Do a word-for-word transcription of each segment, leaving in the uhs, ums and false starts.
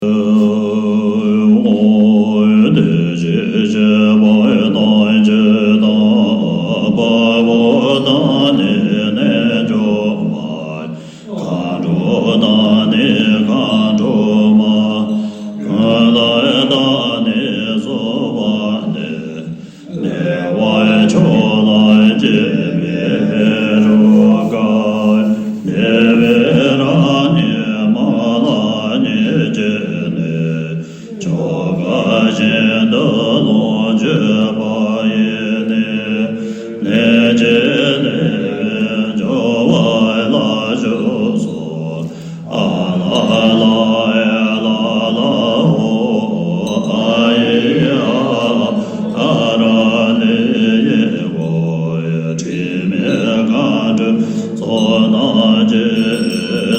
དེ་བཞིན་གཤེགས་པ་ཐམས་ཅད་དང་། དཔའ་བོ་དང་ནི་རྣལ་འབྱོར་མ། མཁའ་འགྲོ་དང་ནི་མཁའ་འགྲོ་མ། ཀུན་ལ་དང་ནི་གསོལ་བ་འདེབས། བདེ་བ་མཆོག་ལ་སྤྱད་པའི་ཧེ་རུ་ཀ། དེ་བས་རང་ཉིད་མ་ལ་ཉེས་བྱས་ནས། ཆོ་ག་བཞིན་དུ་ལོངས་སྤྱོད་པ་ཡིས་ནི། ལན་ཅིག་དེ་བས་འབྱུང་བ་ལ་ཞུགས་སོ། ཨ་ལ་ལ་ཨེ་ལ་ལ་ཨོ་ཨ་ཡེ་ཨ་ཨ་ར་ལེ་ཡེ་གོ། དྲི་མེད་མཁའ་འགྲོའི་ཚོགས་རྣམས་ཀྱིས།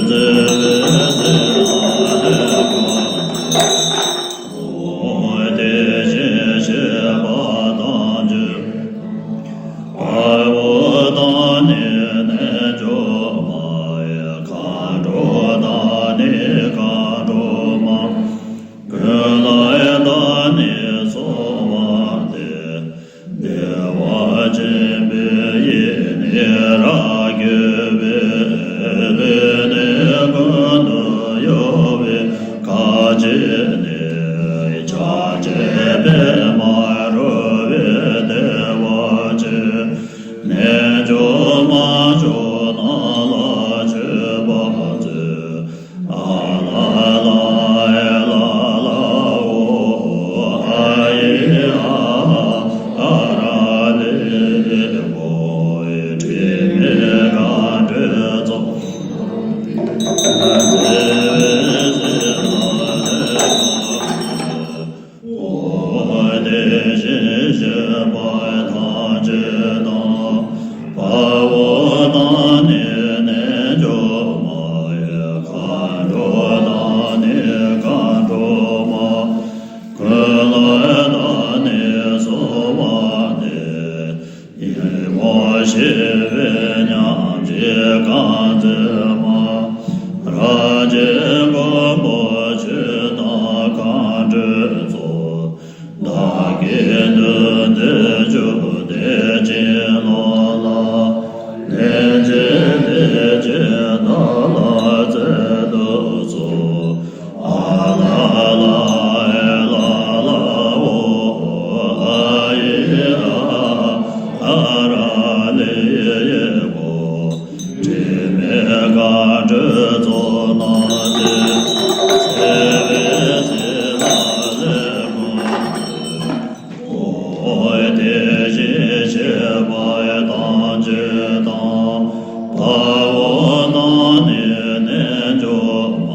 བརྩེ་བས་བརྩེ་བ་ལས་བསྐོར་ཏེ། དེ་བཞིན་གཤེགས་པ་ཐམས་ཅད། དཔའ་བོ་དང་ནི་རྣལ་འབྱོར་མ། མཁའ་འགྲོ་དང་ནི་མཁའ་འགྲོ་མ། ཀུན་ལ་དང་ནི་གསོལ་བ་འདེབས། བདེ་བ་ཆེན་པོའི་ཡིད་ནི་རབ་བསྐྱོད་པས། ལུས་ནི་ཀུན་ཏུ་གཡོ་བའི་མཁའ་སྤྱད་ནས། ཆགས་ཆེན་པདྨ་རོལ་པའི་བདེ་བ་ཅན། རྣལ་འབྱོར་མ་མཆོག་རྣམས་ལ་མཆོད་པར་མཛོད། ཨ་ལ་ལ་ཨེ་ལ་ལ་ཨོ་ཨ་ཡེ་ཨ་ཨ་ར་ལེ་ཨོ། དྲི་མེད་མཁའ་འགྲོའི་ཚོགས། བརྩེ་བས་བརྩེ་བ་ལས་བསྐོར་ཏེ། དེ་བཞིན་གཤེགས་པ་ཐམས་ཅད་དང་། དཔའ་བོ་དང་ནི་རྣལ་འབྱོར་མ། མཁའ་འགྲོ་དང་ནི་མཁའ་འགྲོ་མ། ཀུན་ལ་དང་ནི་གསོལ་བ་འདེབས། ཡིད་འོང་ཞི་བའི་ཉམས་ཀྱིས་གང་མཛེས་མ། རབ་ཀྱི་མགོན་པོ་ཆོས་དང་མཁའ་འགྲོའི་ཚོགས། བདག་གི་མདུན་དུ་བཅུག་བདེ་ཆེན་ཀློང་ལ། ལན་ཅིག་བདེ་ཆེན་བདག་ལ་སྩལ་དུ་གསོལ། ཨ་ལ་ལ་ཨེ་ལ་ལ་ཨོ་ཨ་ཡེ་ཨ་ཨ་ར་ལེ་ཡེ་གོ། དྲི་མེད་མཁའ་འགྲོའི་ཚོགས་རྣམས་ཀྱིས། བརྩེ་བས་བརྩེ་བ་ལས་བསྐོར། དེ་བཞིན་གཤེགས་པ་ཐམས་ཅད་དང་། དཔའ་བོ་དང་ནི་རྣལ་འབྱོར་མ།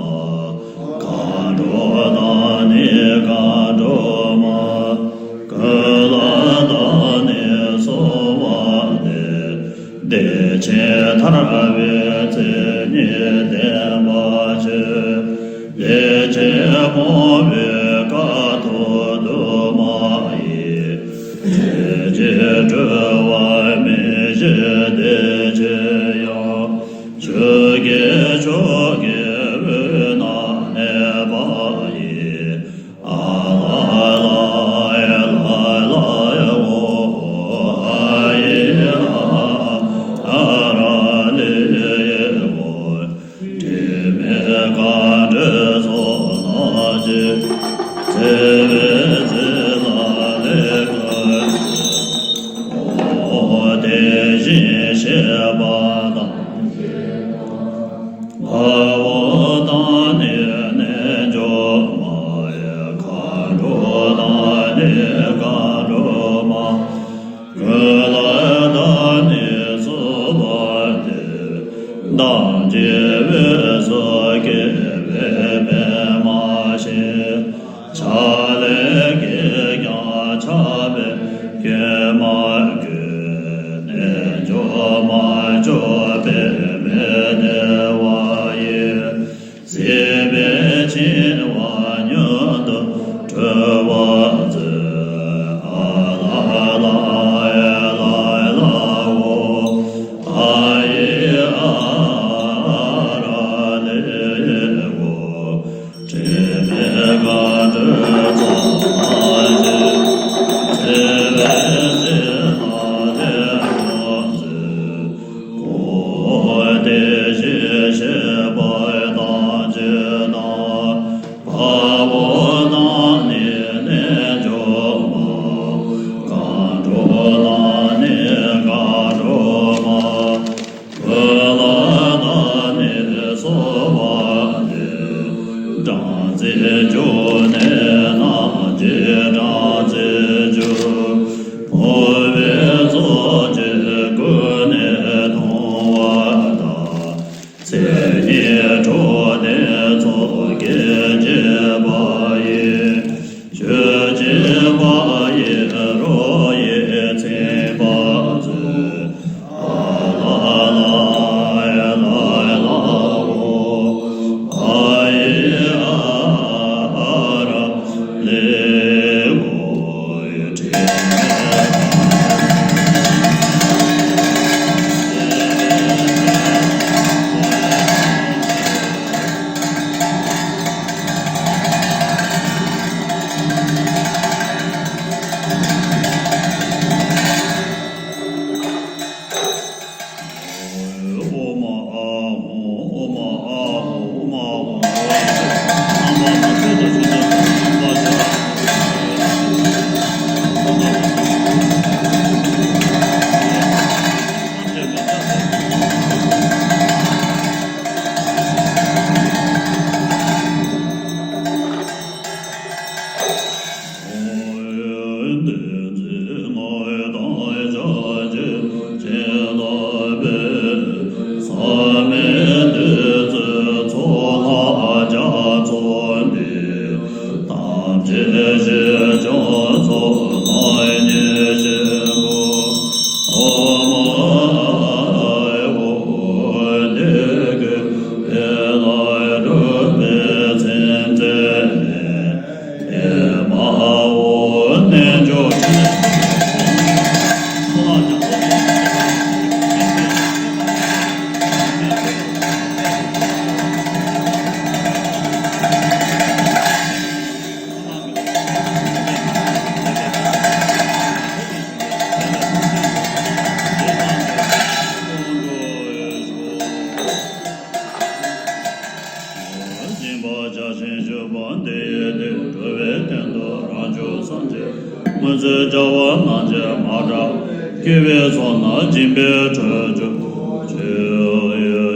མཁའ་འགྲོ་དང་ནི་མཁའ་འགྲོ་མ། ཀུན་ལ་དང་ནི་གསོལ་བ་འདེབས། བདེ་ཆེན་ཐར་པའི་མཚན་ཉིད་ལྡན་པ་ཆེ། བདེ་ཆེན་སྤོང་བའི་དཀའ་ཐུབ་དུ་མ་ཡིས། བདེ་སྐྱིད་སྤྲུལ་པ་མི་ཤིགས་བདེ་ཆེན་དབྱངས། ཆོས་ཀྱི་མཆོག་གི་དབུས་ན་གནས་པ་ཡི། ཨ་ལ་ལ་ཨེ་ལ་ལ་ཨོ་ཨ་ཡེ་ཨ་ཨ་ར་ལེ་ཨོ། དྲི་མེད་མཁའ་འགྲོའི་ཚོགས་རྣམས་ཀྱིས། བརྩེ་བས་བརྩེ་བ་ལས་བསྐོར། ཨོ་དེ་བཞིན་གཤེགས་པ་དང་། དཔའ་བོ་དང་ནི་རྣལ་འབྱོར་མ། མཁའ་འགྲོ་དང་ནི་མཁའ་འགྲོ་མ། ཀུན་ལ་དང་ནི་གསོལ་བ་འདེབས། བདག་གི་དབུས་སུ་སྐྱེ་བའི་པདྨ་ཞིང་། ཕྱག་ལེན་གྱིས་ཀྱང་ཕྱག་འཚལ་བའི་སྐྱོན་མ་གོས། རྣལ་འབྱོར་མ་མཆོག་པདྨའི་བདེ་བ་ཡིས། སྲིད་པའི་འཆིང་བ་མྱུར་དུ་གྲོལ་བར་མཛོད། སྦྱིན་པ་བྱ་ཞིང་བཞུགས་པ་འདི་ཡི་དུས། འགྲོ་བའི་དོན་དུ་རང་བྱུང་སངས་རྒྱས། སྔོན་ཚེ་བྱ་བ་རྣམས་ཀྱིས་མ་དག་པའི། སྐྱེ་བོའི་ཚོགས་རྣམས་སྦྱིན་པའི་མཐུས་གྱུར་ཅིག།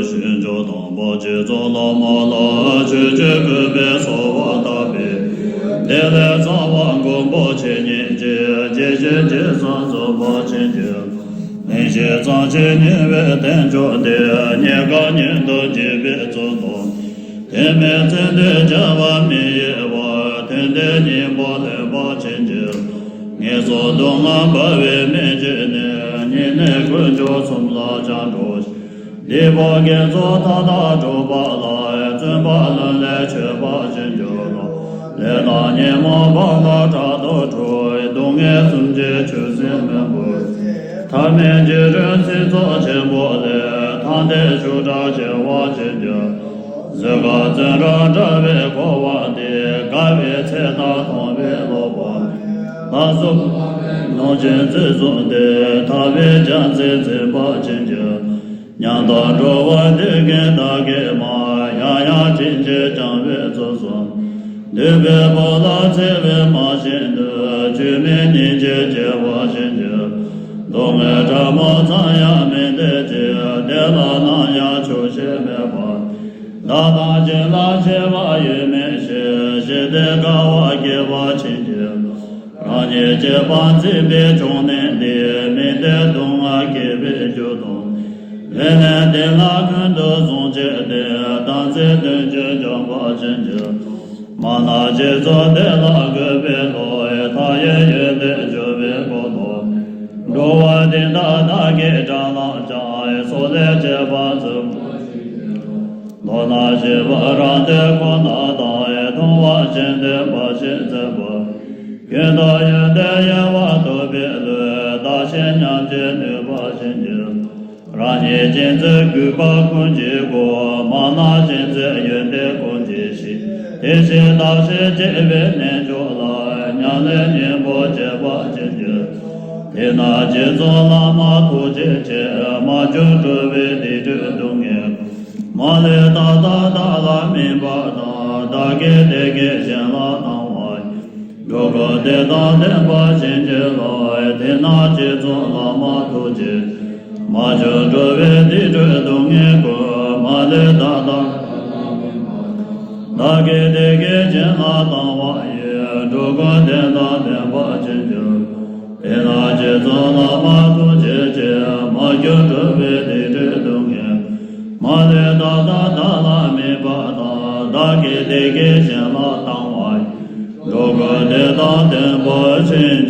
ཞེས་བྱ་སྟོན་པ་རྗེ་བཙུན་བླ་མ་ལ། ཆོས་ཀྱི་གོས་དཔལ་གསོལ་བ་བཏབ་པས། དེ་ལས་རྩ་བ་མགོན་པོ་ཆེ་ཉིད་ཀྱིས། དགྱེས་བཞིན་རྗེས་སུ་འཛིན་པ་ཅན་གྱི། གླིང་བཞི་གཙང་ཆེན་ཉེ་བའི་དལ་འབྱོར་འདི། རྙེད་དཀའ་ཉིད་དུ་བགྱིས་པའི་བརྩོན་དང་། དེ་མིན་ཚེ་འདིར་སྐྱེ་བ་མི་ཡི་བར། དོན་དེ་སྙིང་པོར་ལེན་པ་ཅན་གྱི། ངན་སོང་སྡུག་བསྔལ་འབར་བའི་མི་མཇེད་ནས། སྙིང་ནས་དཀོན་མཆོག་གསུམ་ལ་སྤྱན་འདྲེན་ཞིང་། སྡིག་པ་དགེ་ཚོགས་མཐའ་དག་སྒྲོལ་བ་ལ། བརྩོན་པ་ལྷུན་ལས་མཆོད་པ་ཅན་གྱི་བླ། ལས་དང་ཉོན་མོངས་པ་ལ་དྲག་ཏུ་ཁྲོ། སྡུག་བསྔལ་གསུམ་གྱི་ཆུ་སྲིན་མུན་པ། ཐ་མལ་གྱི་རི་སྲིན་ཚོགས་ཆེན་པོ་ལས། ཐར་འདོད་ཕྱུག་དྲག་ཆེ་བ་ཅན་གྱི། གཟུགས་ཁམས་བཙོན་རར་བཀྲ་བའི་འཁོར་བ་འདི། དགའ་བའི་ཚལ་དང་མཐོང་བའི་ལོག་པ་མེད། ལྷ་གཟུགས་ལོངས་སྤྱོད་རྩིས་བཟུང་སྟེ། ཐར་པའི་རྒྱལ་མཚན་འཛིན་པ་ཅན་གྱི། ཉམས་དང་འགྲོ་བ་འདི་ཀུན་བདག་གིས་མ། ཡང་ཡང་དྲིན་ཆེན་བསྐྱངས་པའི་བརྩོན་བཟང་། འདུན་པའི་བུ་ལ་བརྩེ་བས་མ་བྱིན་ཏེ། སྐྱོན་མེད་སྙིང་རྗེས་དགྱེས་པ་ཅན་གྱི། སྡུག་བསྔལ་ཕྲ་མོ་ཙམ་ཡང་མི་འདོད་ཅིང་། དེ་ལ་ནམ་ཡང་ཆོག་ཤེས་མེད་པར། བདག་དང་གཞན་ལ་བརྗེ་བ་ཡོད་མིན་ཞེས། ཞི་བདེའི་དགའ་བ་སྐྱེ་བ་ཅན་གྱི། རང་ཉིད་གཅེས་པར་འཛིན་པའི་ཆོས་ཉིད་འདི། མི་འདོད་སྡུག་བསྔལ་སྐྱེ་བའི་རྒྱུ་དང་། ལུས་ལེན་བདེ་ལ་ཀུན་ཏུ་བཟུང་བྱས་ཏེ། དམ་ཚིག་དོན་ཆེན་སྦྱངས་པ་ཅན་གྱི། མ་ན་རྗེ་བཙུན་དེ་ལ་གུས་པའི་བློས། མཐའ་ཡས་ཡོན་ཏན་སྦྱོར་བའི་སྒོ་ནས། འགྲོ་བ་འདི་དག་བདག་གིས་དགྲར་བླངས་ཀྱང་། སྲོག་ལས་གཅེས་པར་བརྩོན་པ་ཅན་གྱི། མདོར་ན་ཞི་བ་རང་དོན་ཁོ་ན་དང་། མཐོང་བ་ཅན་དེ་འབའ་ཞིག་འཛིན་པ། ཀུན་ཏུ་ཡོན་ཏན་གཡོ་བ་སྟོབས་པའི་བློས། བདག་གཞན་མཉམ་བརྗེ་ནུས་པ་ཅན་གྱི། རང་ཉིད་ཅན་ཚེ་གུས་པ་ཀུན་གྱི་སྒོ། མ་ན་ཅན་ཚེ་ཡོན་ཏན་ཀུན་གྱི་གཞི། དེ་བཞིན་བདག་གཞན་གཅེས་པའི་རྣལ་འབྱོར་ལ། ཉམས་ལེན་སྙིང་པོར་བྱེད་པ་ཅན་གྱི། དེས་ན་རྗེ་བཙུན་བླ་མ་ཐུགས་རྗེ་ཆེ། མ་གྱུར་འགྲོ་བའི་སྡིག་སྒྲིབ་སྡུག་བསྔལ། མ་ལུས་མཐའ་དག་བདག་ལ་སྨིན་པ་དང་། བདག་གིས་དེ་སྐད་གཞན་ལ་བཏང་བ་ཡི། འགྲོ་ཀུན་དེ་དང་ལྡན་པ་ཅན་གྱི་བློ། དེས་ན་རྗེ་བཙུན་བླ་མ་ཐུགས་རྗེ། མ་གྱུར་འགྲོ་བའི་སྡིག་སྒྲིབ་སྡུག་བསྔལ་ཀུན། མ་ལུས་མཐའ་དག་བདག་གིས་དེ་སྐད་གཞན་ལ་བཏང་བ་ཡི། འགྲོ་ཀུན་དེ་དང་ལྡན་པ་ཅན་གྱི། དེས་ན་རྗེ་བཙུན་བླ་མ་ཐུགས་རྗེ་ཆེ། མ་གྱུར་འགྲོ་བའི་སྡིག་སྒྲིབ་སྡུག་བསྔལ། མ་ལུས་མཐའ་དག་བདག་ལ་སྨིན་པ་དང་། བདག་གིས་དེ་སྐད་གཞན་ལ་བཏང་བ་ཡི། འགྲོ་ཀུན་དེ་དང་ལྡན་པ་ཅན་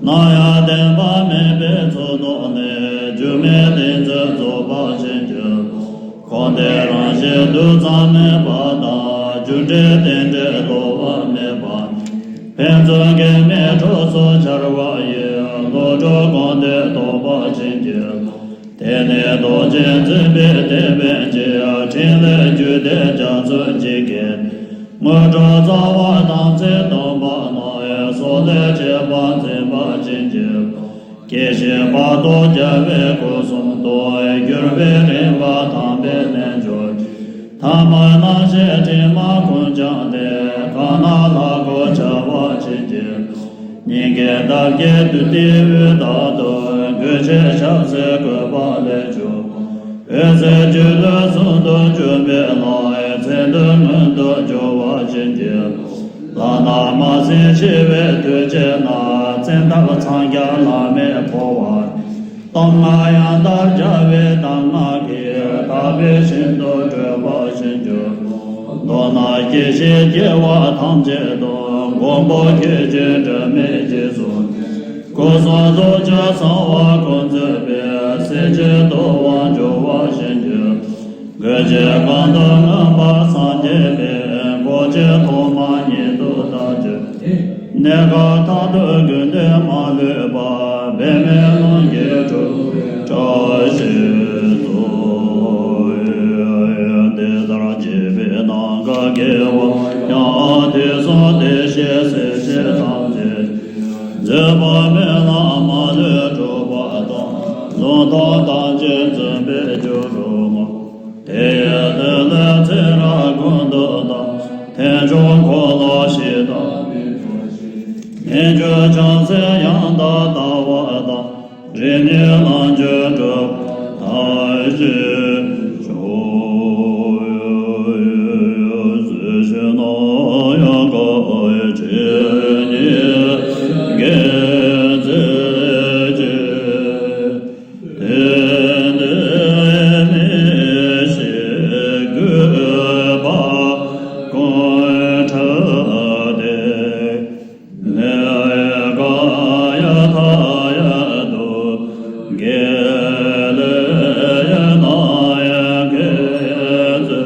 སྣང་ཡང་བདེན་པ་མིན་པའི་ཚུལ་རྟོགས་ནས། སྒྱུ་མའི་གཏན་ཚིགས་རྫོགས་པར་བྱེད་འགྱུར། གང་དེ་རང་བཞིན་རྡུལ་ཙམ་མིན་པ་དང་། རྒྱུ་འབྲས་རྟེན་འབྲེལ་ལོག་པ་མེད་པ། ཕན་ཚུན་འགལ་མེད་གྲོགས་སུ་འཆར་བ་ཡི། བློ་གྲོས་གང་དེ་རྟོགས་པར་བྱེད་འགྱུར། དེ་ནི་རྡོ་རྗེ་འཛིན་པའི་གཏེར་སྦས་ཀྱི། ཕྲིན་ལས་རྒྱུད་སྡེ་རྒྱ་མཚོའི་འཇིགས་ཀྱི། དངོས་གྲུབ་རྩ་བ་དམ་ཚིག་སྟོན་པ་ན། སྲོག་ལས་གཅེས་པར་འཛིན་པར་བྱིན་གྱིས་རློབས། སྐྱེ་ཤི་བར་དོ་རྒྱལ་བའི་སྐུ་གསུང་ཐུགས། བསྒྱུར་བའི་རིམ་པ་དམ་པའི་རྣལ་འབྱོར་གྱིས། ཐ་མལ་རྣམ་ཤེས་དྲི་མ་ཀུན་སྦྱངས་ཏེ། གང་ན་ལྷ་སྐུ་འཆར་བར་བྱིན་གྱིས་རློབས། སྙིང་གའི་འདབ་བརྒྱད་བདུད་སྡེའི་དབུས་དག་ཏུ། འགོད་བྱེད་ཆབ་སྲིད་བཀོད་པ་ལས་གྱུར་པ། འོད་ཟེར་སྒྱུ་ལུས་ཟུང་དུ་འཇུག་པའི་ལྷ། མཚན་དུ་མངོན་དུ་གྱུར་པར་བྱིན་གྱིས་རློབས། ལྷ་རྣམས་མ་སྲིང་འཆི་བའི་དུས་བྱས་ན། བཙན་ཐབས་འཚང་རྒྱ་ལམ་མེ་འཕོ་བ། གདམས་ངག་ཡང་དག་རྒྱལ་བའི་གདམས་ངག་གིས། དག་པའི་ཞིང་དུ་བགྲོད་པར་བྱིན་གྱིས་རློབས། མདོར་ན་སྐྱེ་ཤི་སྐྱེ་བ་ཐམས་ཅད་དུ། མགོན་པོ་ཁྱེད་ཀྱི་སྒྲོན་མེས་རྗེས་སུ། སྐུ་གསུང་ཐུགས་ཀྱི་གསང་བ་ཀུན་མཛད་པའི། སྲས་ཀྱི་ཐུབ་དབང་འབྱོར་བར་བྱིན་གྱིས། འགོད་བྱེད་གང་དུ་མངོན་པར་སངས་རྒྱས་པའི། འགོག་བྱེད་ཐོག་མ་ཉིད་དུ་བདག་གིས། གནས་སྐབས་མཐར་ཐུག་དགོས་འདོད་མ་ལུས་པ། འབད་མེད་ལམ་གྱི་གྲུབ་པའི་བཀྲ་ཤིས་སྩོལ། དེ་ལྟར་བགྱིས་པའི་ནམ་མཁའ་དགེ་བ་ཡང་། དུས་གསུམ་བདེ་གཤེགས་སྲས་བཅས་ཐམས་ཅད་ཀྱི། མཛད་པ་རྨི་ལམ་མ་ལུས་གྲུབ་པ་དང་། ལུང་དང་ཐམས་ཅད་འཛིན་པའི་རྒྱུ་རུ་བསྔགས། དེ་ཡི་མཐུ་ལས་ཚེ་རབས་ཀུན་ཏུ་བདག། ཐེག་མཆོག་འཁོར་ལོ་བཞི་དང་མི་འཕྲད་ཞིང་། ངེས་འབྱུང་བྱང་སེམས་ཡང་དག་ལྟ་བ་དང་། རིམ་གཉིས་ལམ་གྱི་གྲུབ་པ་ཐམས་ཅད་མཆོག། སྲིད་ཞི་གནས་ཡང་དག་ཆོས་ཉིད་དགེ་མཛད་ཅིང་། དེ་འདྲའི་མི་ཤེས་རྒུད་པ་ཀུན་བྲལ་ཏེ། ལས་གང་ཡང་མཐའ་ཡས་སྟོང་གི་ལས་རྣམས་ཀྱིས་མཁྱེན་མཛོད།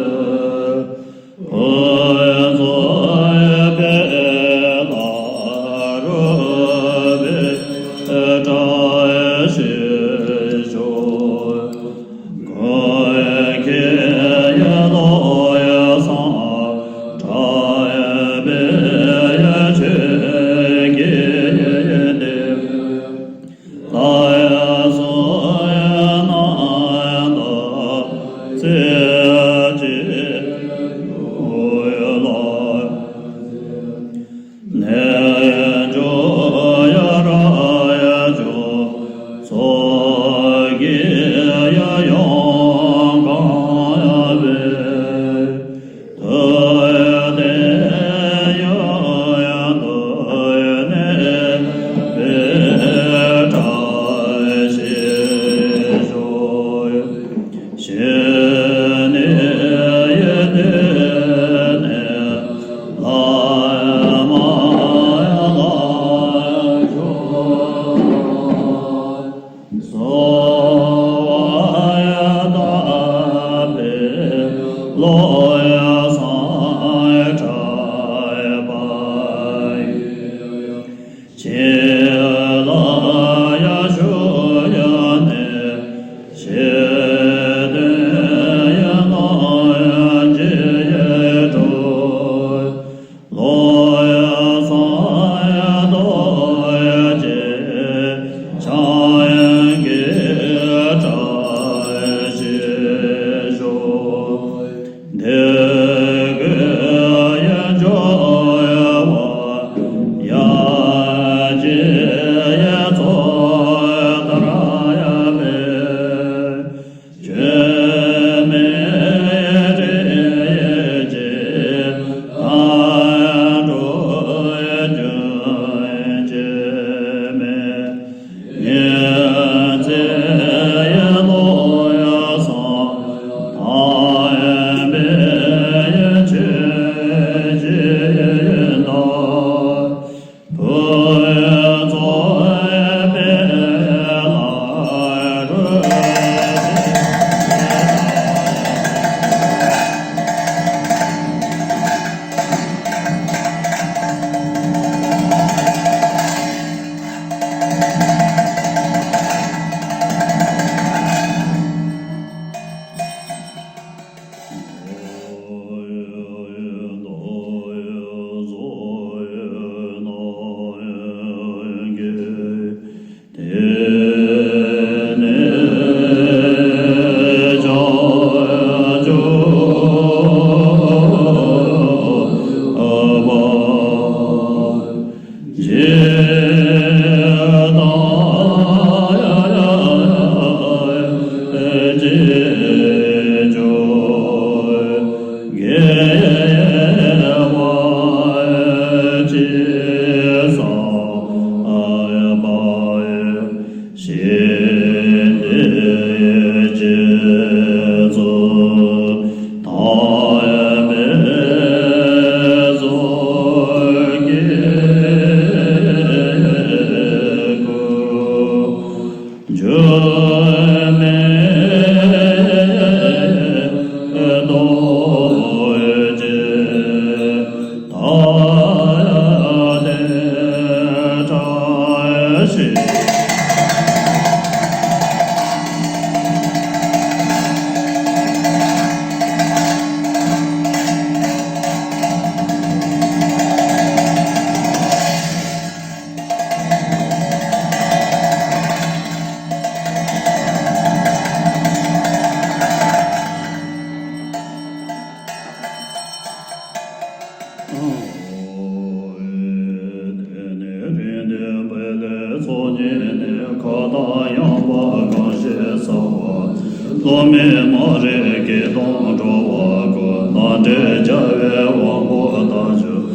དེ་ནས་རིང་བསྟན་པའི་ལས་ཚོགས་ཉིད་ནས་ཁ་དང་ཡངས་པ་གང་ཞིག་གསལ་བ། སློབ་མའི་མ་རིག་གི་དོན་འགྲོ་བ་ཀུན། ལག་འབྲེལ་རྒྱལ་བའི་དབང་པོ་ལྟར་གྱུར།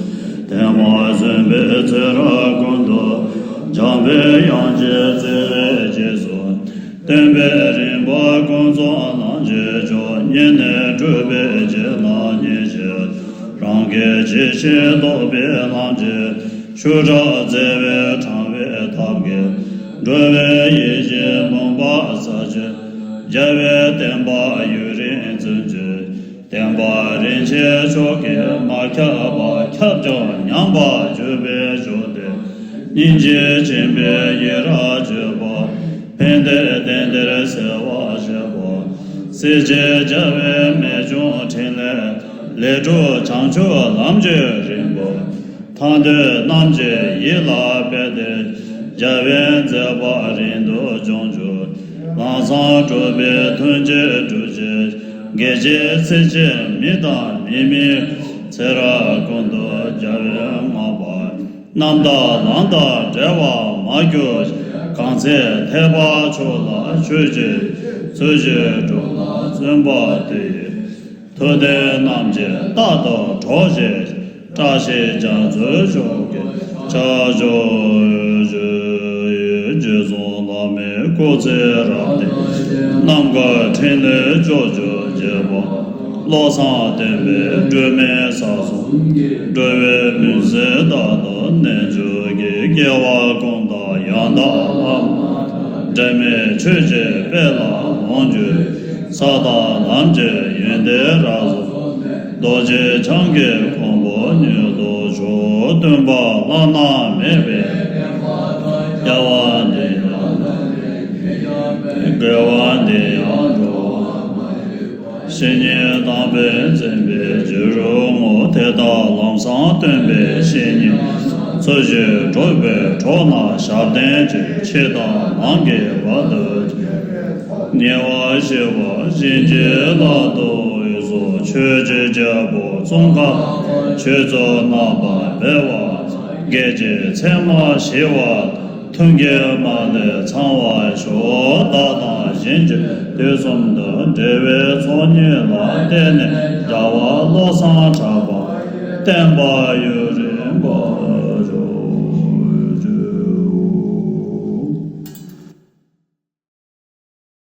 དེ་མ་བཟུང་བའི་ཚེ་རབས་ཀུན་ཏུ། འཇམ་པའི་དབྱངས་ཀྱིས་བརྩེ་བའི་རྗེས་སུ། སྟོན་པའི་རིམ་པ་ཀུན་རྫོགས་རྣམས་ཀྱི་མཆོག་ཉིད་ནས་སྤྲུལ་པའི་རྗེ་རྣམས་ཉིད་ཀྱིས། རང་གི་ཇི་ཕྱིར་རྟོགས་པའི་ལམ་གྱི་ཤུགས་དྲག་བརྩེ་བས་དྲངས་པའི་ཐབས་ཀྱིས། འགྲོ་བའི་ཡིད་ཀྱི་མུན་པ་བསལ་ཕྱིར། རྒྱལ་བའི་བསྟན་པ་ཡུན་རིང་འཛིན་ཕྱིར། བསྟན་པ་རིན་ཆེན་མཆོག་གིས་མ་ཁྱབ་པ། ཁྱབ་ཀྱང་ཉམས་པར་གྱུར་པའི་ཞོར་དུ། སྙིང་རྗེ་ཆེན་པོས་ཡི་རང་བརྗོད་པ། ཕན་བདེའི་གཏན་བདེར་གསལ་བར་བྱེད་པ། སྲིད་ཞིའི་རྒྱལ་བའི་རྨད་བྱུང་ཕྲིན་ལས། ལས་དྲུག་བྱང་ཆུབ་ལམ་གྱི་རིམ་པ། ཐར་འདོད་རྣམས་ཀྱི་ཡིད་ལ་དཔལ་དེར། རྒྱལ་བའི་མཛད་པ་རིང་དུ་འབྱུང་གྱུར། ལམ་བཟང་གྲུབ་པའི་ཐུགས་བསྐྱེད་སྒྲུབ་ཕྱིར། དགེ་བྱེད་ཚེ་གཅིག་མི་དང་མི་མིན། ཚེ་རབས་ཀུན་ཏུ་རྒྱལ་བའི་བསྔགས་པ། རྣམ་དག་ལམ་དང་བྲལ་བར་མ་གྱུར་ཅིག་གང་ཚེ་ཐེག་པ་མཆོག་ལ་མཆོད་ཅིང་། ཚུལ་བཞིན་སྒྲུབ་ལ་བརྩོན་པ་དེ་ཡི། ཐུབ་བསྟན་རྣམས་ཀྱི་རྟག་ཏུ་གྲོགས་བྱེད་ཅིང་། བཀྲ་ཤིས་རྒྱ་མཚོའི་མཆོག་གི་ཕྱག་མཆོག་ཞུ་ཡི། རྗེ་བཙུན་བླ་མའི་སྐུ་ཚེ་རབ་བརྟན། རྣམ་དཀར་ཕྲིན་ལས་ཕྱོགས་བཅུར་རྒྱས་པ། བློ་བཟང་བསྟན་པའི་སྒྲོན་མེ་ས་གསུམ། འགྲོ་བའི་མུན་སེལ་རྟག་ཏུ་གནས་གྱུར་ཅིག་སྐྱེ་བ་ཀུན་ཏུ་ཡང་དག་བླ་མ་དང་། འབྲལ་མེད་ཆོས་ཀྱི་དཔལ་ལ་ལོངས་སྤྱོད། ས་དང་ལམ་གྱི་ཡོན་ཏན་རབ་གསལ་ནས། རྡོ་རྗེ་འཆང་གི་གོ་འཕང་མྱུར་ཐོབ་ཤོག་སྟོན་པ་བླ་ན་མེད་པའི་སྐྱེ་བ་འདི་ཡང་དགེ་བ་འདི་ཡང་འགྲོ་བ་མ་ཡིན། བཤེས་གཉེན་དམ་པས་མཛད་པའི་རྒྱུ་རུ་བསྔོ། དེ་དག་ལམ་བཟང་སྟོན་པའི་བཤེས་གཉེན། ཚུལ་བཞིན་སྒྲུབ་པའི་གྲོགས་རྣམས་ཞབས་བརྟན་ཅིང་། ཕྱི་དང་ནང་གི་བར་དུ་ཉེ་བར་ཞི་བར་བྱིན་གྱིས་བརླབ་ཏུ་གསོལ། ཆོས་ཀྱི་རྒྱལ་པོ་ཙོང་ཁ་ཆོས་ཚུལ་རྣམ་པར་སྤེལ་བ། བགེགས་ཀྱི་མཚན་མ་ཞི་བ། མཐུན་རྐྱེན་མ་ལུས་ཚང་བར་ཤོག་བདག་དང་གཞན་གྱི་དུས་གསུམ་དུ། འབྲེལ་བའི་ཚོགས་གཉིས་ལ་བརྟེན་ནས། རྒྱལ་བ་བློ་བཟང་གྲགས་པ། བསྟན་པ་ཡུན་རིང་